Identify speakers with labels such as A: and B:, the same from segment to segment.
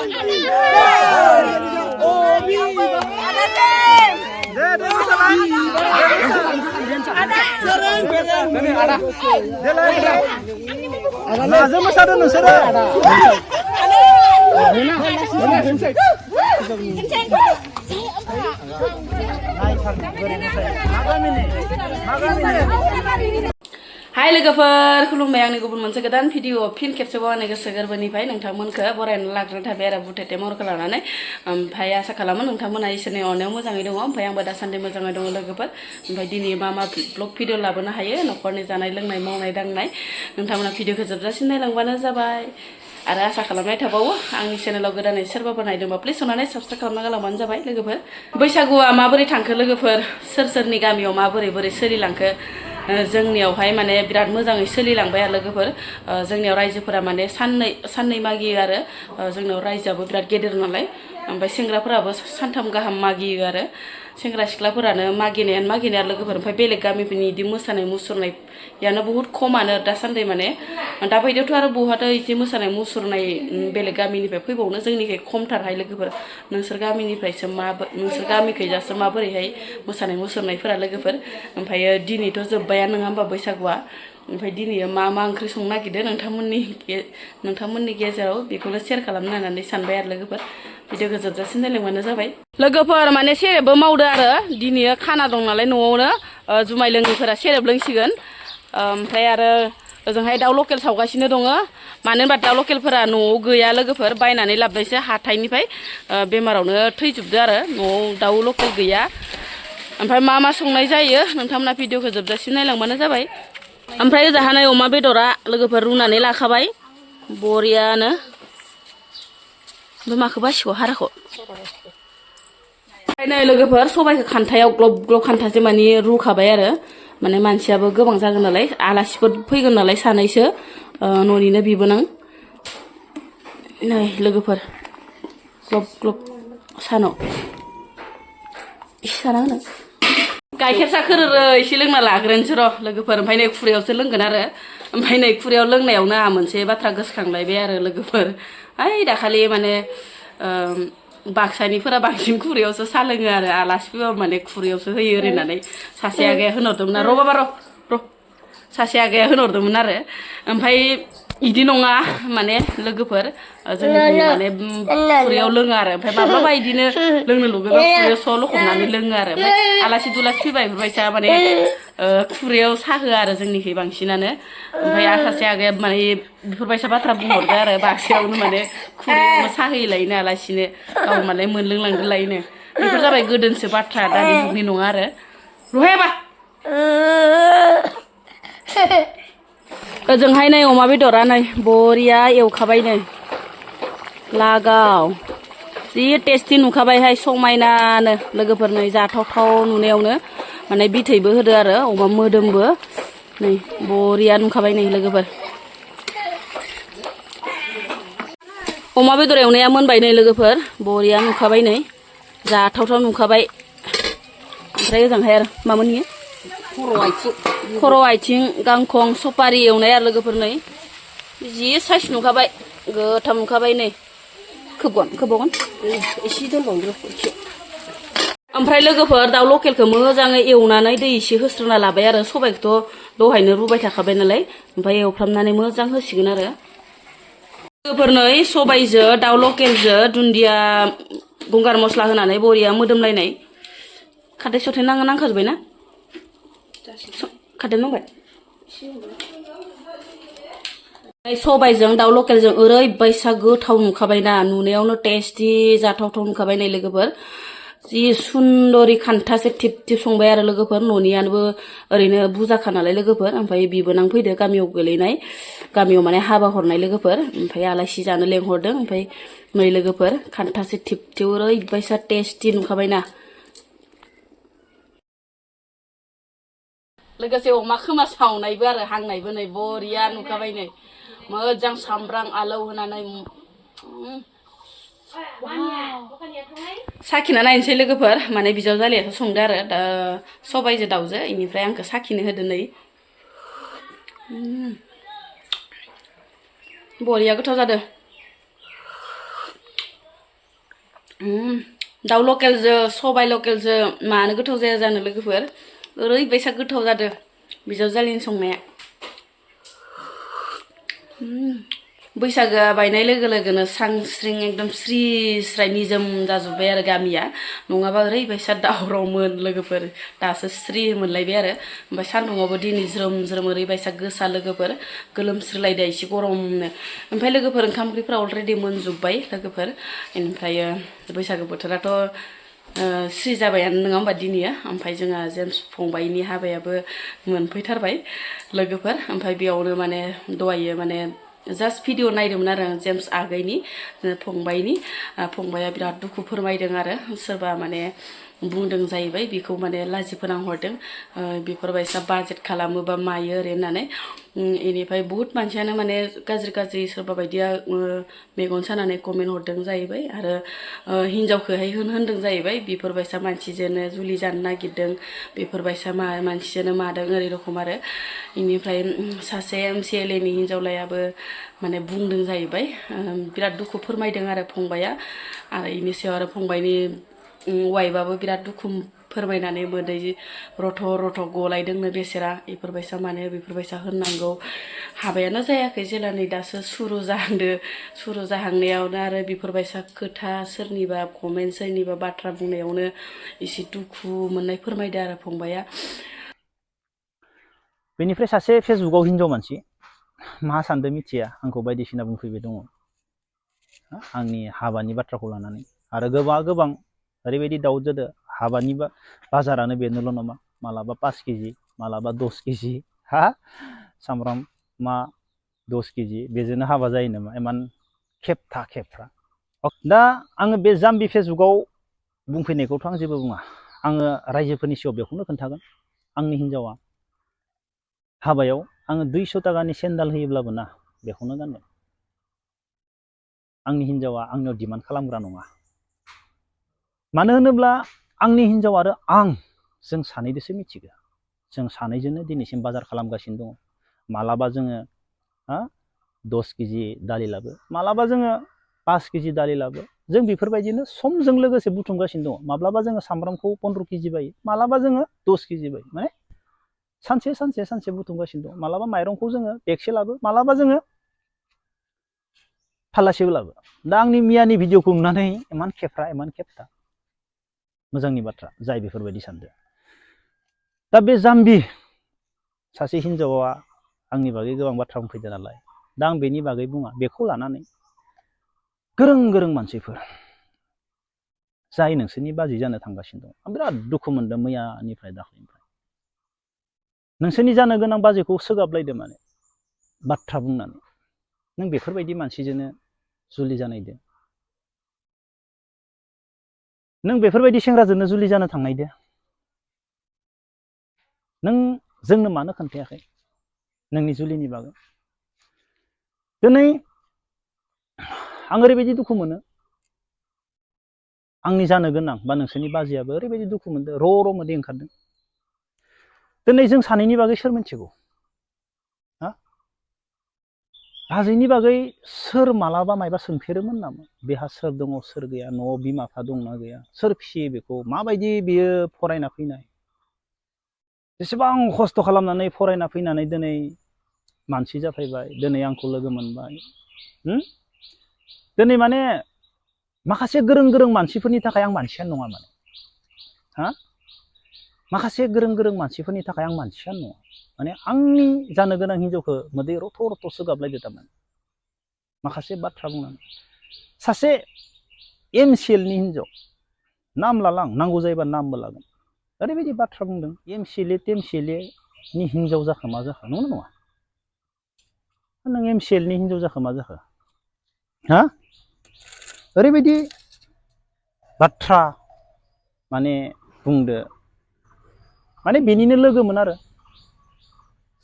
A: Hai लोगोफोर खुलुमबाय आंनि गुबुन मोनसे गोदान भिडिअ फिन खेबसेबाव आंनि गोसो गोरबोनिफ्राय नोंथांमोनखौ बरायनो लाग्रोनाय थाबाय आरो बुथेथे महरखौ लानानै ओमफ्राय आसा खालामो नोंथांमोना इसोरनि अननायाव मोजाङै दङ ओमफ्राय आंबो दासान्दि मोजाङै दङ लोगोफोर ओमफ्राय दिनै मा ब्लग भिडिअ लाबोनो हायो न'खरनि जानाय लोंनाय मावनाय दांनाय नोंथांमोना भिडिअखौ जोबजासिम नायलांबानो जाबाय आरो आसा खालामनाय थाबावो आंनि चेनेलाव गोदानै सोरबाफोर नायदोंबा प्लिज अननानै साबस्क्राइब खालामना गालांबानो जाबाय लोगोफोर बैसागुआ माबोरै थांखो लोगोफोर सोरनि गामियाव माबोरै सोलिलांखो जोंनियावहाय माने बिराद मोजाङै सोलिलांबाय आरो लोगोफोर जोंनियाव रायजोफोरा माने साननै मागियो आरो जोंनाव रायजोआबो बिराद गेदेर नालाय ओमफ्राय सेंग्राफोराबो सानथाम गाहाम मागियो आरो सेंग्रा सिख्लाफोरानो मागिनाया लोगोफोर ओमफ्राय बेलेग गामिफोरनि इदि मोसानाय मुसुरनायानो बहुत खमानो दासान्दि माने दा बायदियावथ' आरो बहाथो इदि मोसानाय मुसुरनाय बेलेग गामिनिफ्राय फैबावनो जोंनिखै खमथारहाय लोगोफोर नोंसोर गामिनिफ्रायसो नोंसोर गामिखैजासो माबोरैहाय मोसानाय मुसुरनायफोरा लोगोफोर ओमफ्राय दिनैथ' जोब्बायानो नङा होमबा बैसागुआ ओमफ्राय दिनै मा ओंख्रि संनो नागिरदों नोंथांमोननि गेजेराव बेखौनो शेयार खालामनो होननानै सानबाय आरो लोगोफोर भिडिअखौ जोबजासिम नायलांबानो जाबाय लोगोफोर माने सेरेबबो मावदो आरो दिनै खाना दं नालाय न'आवनो जुमाय लोङैफोरा सेरेब लोंसिगोन ओमफ्राय आरो ओजोंहाय दाउ लकेल सावगासिनो दङ मानो होनबा दाउ लकेलफोरा न'आव गैया लोगोफोर बायनानै लाबोनायसो हाथाइनिफ्राय बेमारावनो थैजोबदो आरो न'आव दाउ लकेल गैया ओमफ्राय मा संनाय जायो नोंथांमोना भिडिअखौ जोबजासिम नायलांबानो जाबाय ओमफ्राय ओजाहाय अमा बेदरा लोगोफोर रुनानै लाखाबाय बरियानो ओमफ्राय माखौ बासिखौ हाराखौ नै लोगोफोर सबाइखौ खान्थायाव ग्लब ग्लब खान्थासे माने रुखाबाय आरो माने मानसियाबो गोबां जागोन नालाय आलासिफोर फैगोन नालाय सानैसो न'निनो बिबोनां नै लोगोफोर ग्लब ग्लब सानाव इसे साना होनो गाइखेर साखोर एसे लोंना लाग्रोनोसै र' लोगोफोर ओमफ्राय नै खुरैयावसो लोंगोन आरो ओमफ्राय नै खुरैयाव लोंनायावनो आंहा मोनसे बाथ्रा गोसोखांलायबाय आरो लोगोफोर ओइ दाखालि माने बाक्सानिफोरा बांसिन खुरैयावसो सा लोङो आरो आलासि फैबा माने खुरैयावसो होयो ओरैनानै सासे आगैया होनहरदोंमोन आरो र' बाबा र' सासे आगैया होनहरदोंमोन आरो ओमफ्राय इदि नङा माने लोगोफोर जोंनि माने खुरैयाव लोङो आरो ओमफ्राय माब्लाबा इदिनो लोंनो लुगैबा खुरैयाव स' लखबनानै लोङो आरो ओमफ्राय आलासि दुलासि फैबा बेफोरबायसा माने खुरैयाव साहोआ आरो जोंनिखै बांसिनानो ओमफ्राय सासे आगैया माने बेफोरबायसा बाथ्रा बुंहरदो आरो बाक्सायावनो माने खुरैयावनो साहोयोलायनो आलासिनो गाव माने मोनलोंलांदोलायनो बेफोर जाबाय गोदोनिसो बाथ्रा दानि जुगनि नङा आरो रहायाबा ओजोंहाय नै अमा बेदरा नै बरिया एवखाबाय नै लागाव जि टेस्टि नुखाबायहाय समायनानो लोगोफोर नै जाथावथाव नुनायावनो माने बिथैबो होदो आरो अमा मोदोमबो नै बरिया नुखाबाय नै लोगोफोर अमा बेदर एवनाया मोनबाय नै लोगोफोर बरिया नुखाबाय नै जाथावथाव नुखाबाय ओमफ्राय ओजोंहाय आरो मामोन इयो खर' आथिं गांखं सपारि एवनाय आरो लोगोफोर नै जि साइस नुखाबाय गोथाव नुखाबाय नै खोबावगोन एसे दोनबावदो एसे ओमफ्राय लोगोफोर दाउ लकेलखौ मोजाङै एवनानै दै एसे होस्रोना लाबाय आरो सबाइखौथ' दहायनो रुबाय थाखाबाय नालाय ओमफ्राय एवफ्रामनानै मोजां होसिगोन आरो लोगोफोर नै सबाइजों दाउ लकेलजों दुन्दिया गंगार मस्ला होनानै बरिया मोदोमलायनाय खारदै सथै नांखाजोब्बाय ना खारदै नांबाय सबाइजों दाउ लकेलजों ओरैबायसा गोथाव नुखाबायना नुनायावनो टेस्टि जाथावथाव नुखाबाय नै लोगोफोर जि सुन्दरि खान्थासे थिप थिप संबाय आरो लोगोफोर न'नियानोबो ओरैनो बुरजाखा नालाय लोगोफोर ओमफ्राय बिबोनां फैदो गामियाव गोलैनाय गामियाव माने हाबा हरनाय लोगोफोर ओमफ्राय आलासि जानो लेंहरदों ओमफ्राय नै लोगोफोर खान्थासे थिप थिप ओरैबायसा टेस्टि नुखाबायना लोगोसे अमा खोमा सावनायबो आरो हांनायबो नै बरिया नुखाबाय नै मोजां सामब्राम आलौ होनानै साखिना नायनोसै लोगोफोर माने बिजावजालियाथ' संदो आरो दा सबाइजों दाउजो इनिफ्राय आंखौ साखिनो होदो नै बरिया गोथाव जादो दाउ लकेलजों सबाय लकेलजों मानो गोथाव जाया जानो लोगोफोर ओरैबायसा गोथाव जादों बिजावजालिनि संनाया बैसागोआ बायनाय लोगो लोगोनो स्रां-स्रिं एकदम स्रि स्राय निजोम जाजोब्बाय आरो गामिया नङाबा ओरैबायसा दावरावमोन लोगोफोर दासो स्रि मोनलायबाय आरो ओमफ्राय सान्दुङावबो दिनै ज्रोम ज्रोम ओरैबायसा गोसा लोगोफोर गोलोमस्रोलायदो एसे गरमनो ओमफ्राय लोगोफोर ओंखाम ओंख्रिफ्रा अलरेडि मोनजोब्बाय लोगोफोर ओमफ्रायो बैसागो बोथोराथ' स्रि जाबायानो नङा होमबा दिनैयो ओमफ्राय जोंहा जेम्स फंबाइनि हाबायाबो मोनफैथारबाय लोगोफोर ओमफ्राय बेयावनो माने दहायो माने जास्ट भिडिअ नायदोंमोन आरो आं जेम्स आगैनि फंबाइनि फंबाया बिराद दुखु फोरमायदों आरो सोरबा माने बुंदों जाहैबाय बेखौ माने लाजि फोनांहरदों बेफोरबायसा बाजेट खालामोबा मायो ओरै होननानै इनिफ्राय बुहुत मानसियानो माने गाज्रि गाज्रि सोरबा बायदिया मेगन सानानै कमेन्ट हरदों जाहैबाय आरो हिनजावखौहाय होनदों जाहैबाय बेफोरबायसा मानसिजोंनो जुलि जानो नागिरदों बेफोरबायसा मानसिजोंनो मादों ओरै रखम आरो इनिफ्राय सासे MCLA नि हिनजावलायाबो माने बुंदों जाहैबाय बिराद दुखु फोरमायदों आरो फंबाया आरो इनि सायाव आरो फंबायनि वाइफआबो बिराद दुखु फोरमायनानै मोदै रथ' रथ' गलायदोंनो बेसेरा बेफोरबायसा माने बेफोरबायसा होननांगौ हाबायानो जायाखै जेला नै दासो सुरु जाहांदो सुरु जाहांनायावनो आरो बेफोरबायसा खोथा सोरनिबा कमेन्ट सोरनिबा बाथ्रा बुंनायावनो एसे दुखु मोननाय फोरमायदो आरो फंबाया
B: बेनिफ्राय सासे फेसबुकाव हिनजाव मानसि मा सानदों मिथिया आंखौ बायदिसिना बुंफैबाय दङ आंनि हाबानि बाथ्राखौ लानानै आरो गोबां ओरैबायदि दाउट जादों हाबानि बाजारानो बेनोल' नङा मालाबा 5 केजि मालाबा 10 केजि हा सामब्राम मा 10 केजि बेजोंनो हाबा जायो नामा इमान खेबफ्रा दा आङो बे जाम्बि फेसबुकाव बुंफैनायखौथ' आं जेबो बुङा आङो रायजोफोरनि सिगाङाव बेखौनो खोन्थागोन आंनि हिनजावा हाबायाव आङो 200 टाकानि सेन्डाल होयोब्लाबो ना बेखौनो गानगोन आंनि हिनजावा आंनियाव डिमान्ड खालामग्रा नङा मानो होनोब्ला आंनि हिनजाव आरो आं जों सानैदोसो मिथिगो जों सानैजोंनो दिनैसिम बाजार खालामगासिनो दङ मालाबा जोङो 10 केजि दालि लाबो मालाबा जोङो 5 केजि दालि लाबो जों बेफोरबायदिनो समजों लोगोसे बुथुमगासिनो दङ माब्लाबा जोङो सामब्रामखौ 15 केजि बायो मालाबा जोङो 10 केजि बायो माने सानसे बुथुमगासिनो दं मालाबा माइरंखौ जोङो बेगसे लाबो मालाबा जोङो फाल्लासेबो लाबो दा आंनि मियानि भिडिअखौ नुनानै इमान खेबथा मोजांनि बाथ्रा जाय बेफोरबायदि सानदों दा बे जाम्बि सासे हिनजावा आंनि बागै गोबां बाथ्रा बुंफैदों नालाय दा आं बेनि बागै बुङा बेखौ लानानै गोरों मानसिफोर जाय नोंसोरनि बाजै जानो थांगासिनो दं आं बिराद दुखु मोनदों मैयानिफ्राय दाख्लैनिफ्राय नोंसोरनि जानो गोनां बाजैखौ सोगाबलायदो माने बाथ्रा बुंनानै नों बेफोरबायदि मानसिजोंनो जुलि जानायदो नों बेफोरबायदि सेंग्राजोंनो जुलि जानो थांनायदो नों जोंनो मानो खोन्थायाखै नोंनि जुलिनि बागै दिनै आं ओरैबायदि दुखु मोनो आंनि जानो गोनां बा नोंसोरनि बाजैयाबो ओरैबायदि दुखु मोनदों र' मोदै ओंखारदों दिनै जों सानैनि बागै सोर मिथिगौ बाजैनि बागै सोर मालाबा मायबा सोंफेरोमोन नामा बेहा सोर दङ सोर गैया न'आव बिमा बिफा दंना गैया सोर फिसियो बेखौ माबायदि बियो फरायना फैनाय जेसेबां खस्थ' खालामनानै फरायना फैनानै दिनै मानसि जाफैबाय दिनै आंखौ लोगो मोनबाय दिनै माने माखासे गोरों मानसिफोरनि थाखाय आं मानसियानो नङा माने माखासे गोरों मानसिफोरनि थाखाय आं मानसियानो नङा माने आंनि जानो गोनां हिनजावखौ मोदै रथ' सोगाबलायदो थारमाने माखासे बाथ्रा बुंनानै सासे MCL नि हिनजाव नाम लालां नांगौ जायोबा नामबो लागोन ओरैबायदि बाथ्रा बुंदों MCLA नि हिनजाव जाखो मा जाखो नंगौ नङा नों MCL नि हिनजाव जाखो मा जाखो ओरैबायदि बाथ्रा माने बुंदो माने बेनिनो लोगोमोन आरो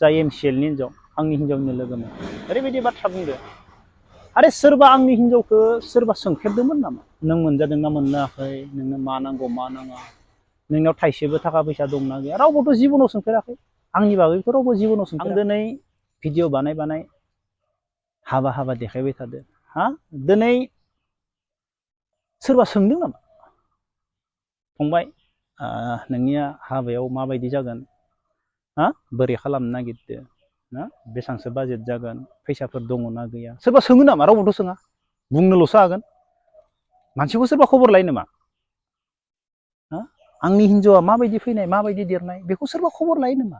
B: जाय MCL नि हिनजाव आंनि हिनजावनि लोगोमोन ओरैबायदि बाथ्रा बुंदो आरे सोरबा आंनि हिनजावखौ सोरबा सोंफेरदोंमोन नामा नों मोनजादोंना मोनाखै नोंनो मा नांगौ मा नाङा नोंनाव थाइसेबो थाखा फैसा दंना गैया रावबोथ' जिबनाव सोंफेराखै आंनि बागैथ' रावबो जिबनाव सोंफेराखै आं दिनै भिडिअ बानाय हाबा देखायबाय थादो दिनै सोरबा सोंदों नामा फंबाय नोंनिया हाबायाव माबायदि जागोन बोरै खालामनो नागिरदो ना बेसेबांसो बाजेट जागोन फैसाफोर दङ ना गैया सोरबा सोङो नामा रावबोथ' सोङा बुंनोल'सो हागोन मानसिखौ सोरबा खबर लायो नामा आंनि हिन्जावा माबायदि फैनाय माबायदि देरनाय बेखौ सोरबा खबर लायो नामा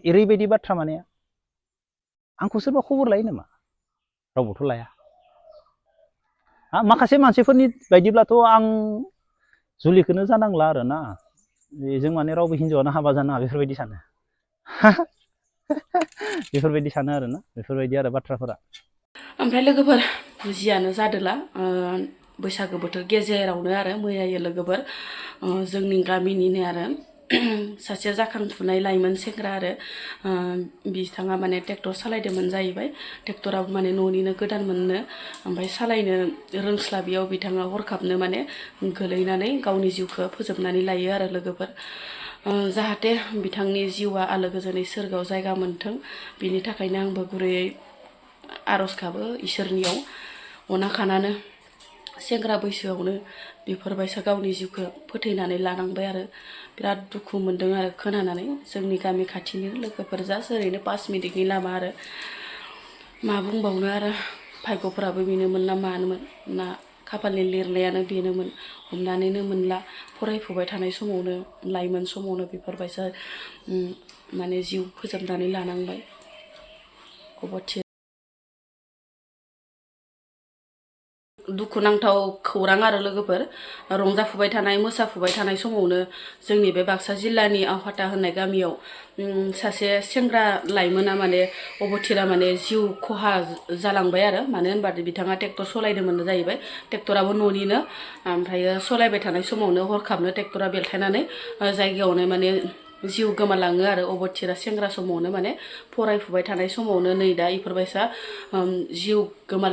B: ओरैबायदि बाथ्रा माने आंखौ सोरबा खबर लायो नामा रावबोथ' लाया माखासे मानसिफोरनि बायदिब्लाथ' आं जुलिखौनो जानांला आरोना बेजों माने रावबो हिन्जावानो हाबा जानाङा बेफोरबायदि सानो बेफोरबायदि सानो आरोना बेफोरबायदि आरो बाथ्राफोरा
A: ओमफ्राय लोगोफोर जियानो जादोला बैसागो बोथोर गेजेरावनो आरो मैयायो लोगोफोर जोंनि गामिनिनो आरो सासे जाखांफुनाय लाइमोन सेंग्रा आरो बिथाङा माने ट्रेक्टर सालायदोंमोन जाहैबाय ट्रेक्टराबो माने न'निनो गोदान मोननो ओमफ्राय सालायनो रोंस्लाबियाव बिथाङा हरखाबनो माने गोलैनानै गावनि जिउखौ फोजोबनानै लायो आरो लोगोफोर जाहाथे बिथांनि जिउआ आलो गोजोनै सोरगोआव जायगा मोनथों बिनि थाखायनो आंबो गुरैयै आर'ज गाबो इसोरनियाव अना खानानो सेंग्रा बैसोआवनो बेफोरबायसा गावनि जिउखौ फोथैनानै लानांबाय आरो बिराद दुखु मोनदों आरो खोनानानै जोंनि गामि खाथिनि लोगोफोर जास्ट ओरैनो 5 मिनिटनि लामा आरो मा बुंबावनो आरो भाग्यफोराबो बेनोमोन ना मानोमोन ना खाफालनि लिरनायानो बेनोमोन हमनानैनो मोनला फरायफुबाय थानाय समावनो लाइमोन समावनो बेफोरबायसा माने जिउ फोजोबनानै लानांबाय अबथि दुखुनांथाव खौरां आरो लोगोफोर रंजाफुबाय थानाय मोसाफुबाय थानाय समावनो जोंनि बे बाक्सा जिल्लानि आवहाटा होननाय गामियाव सासे सेंग्रा लाइमोना माने अबथिरा माने जिउ खहा जालांबाय आरो मानो होनबा बिथाङा ट्रेक्टर सालायदोंमोन जाहैबाय ट्रेक्टराबो न'निनो ओमफ्राय सालायबाय थानाय समावनो हरखाबनो ट्रेक्टरा बेलथायनानै जायगायावनो माने जिउ गोमालाङो आरो अबथिरा सेंग्रा समावनो माने फरायफुबाय थानाय समावनो नै दा इफोरबायसा जिउ गोमालाङो